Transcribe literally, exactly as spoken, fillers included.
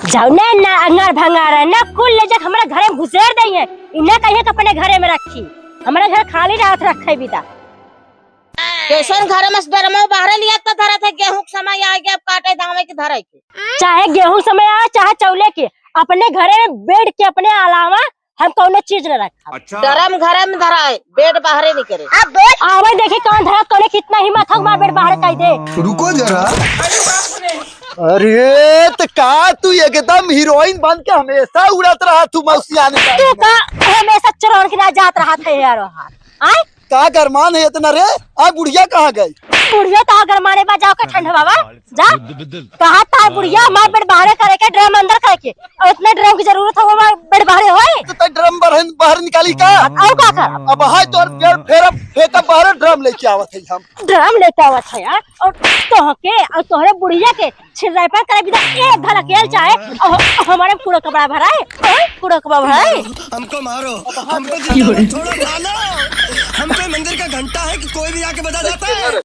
जौने ना अंगार भंगार है, ना कुल ले जाके हमारे घरे में घुसेर दई है। इन्हें कहिए कि अपने घरे में रखी, हमारे घर खाली रहत रखे बिदा। कैसन घर में से ड्रमवा बाहरे लिया तो धरत है, गेहूं के समय आ गया, अब काटे दावे के धरे के। चाहे गेहूं समय आवे, चाहे चौले के, अपने घरे में बेड के अपने अलावा हम कौनो चीज न रखब। अच्छा। ड्रम घरे में धराए, बेड बाहरे नहीं करे। आवे देखी कौन धरत, कौने कितना हिम्मत हो, हमार बेड बाहरे कह दे। रुको जरा। अरे, त का तू एकदम हीरोइन बन के हमेशा उड़त रहा तू मौसियान का? तू का हमेशा चोरन के ना जात रहा थे यार वहाँ? आय? का गरमान है इतना रे? आ बुढ़िया कहाँ गई? बुढ़िया तो गरमाने बा, जाओ के ठंड बाबा, जा। कहा था बुढ़िया, हमार बेड बाहरे करे के, ड्रम अंदर करे के, और इतने ड्रम की जरूरत हो, हमार बेड बाहरे होए? तो तै ड्रम बाहर, बाहर निकाली का? और का कर? अब हाय तोर पेड़ फेर, फेंका बाहरे ड्रम लेके आवत है हम। ड्रम लेके आवत है यार, और तोहके और तोहरे बुढ़िया के छिर्राइपन करे बिना एक धलकेल चाहे, और हमारे में कूड़ा कपड़ा भराए, और कूड़ा कपड़ा भराए। हमको मारो, हमको जिंदा मत छोड़ो, सालो। हम कोई मंदिर का घंटा है कि कोई भी आके बजा जाता है?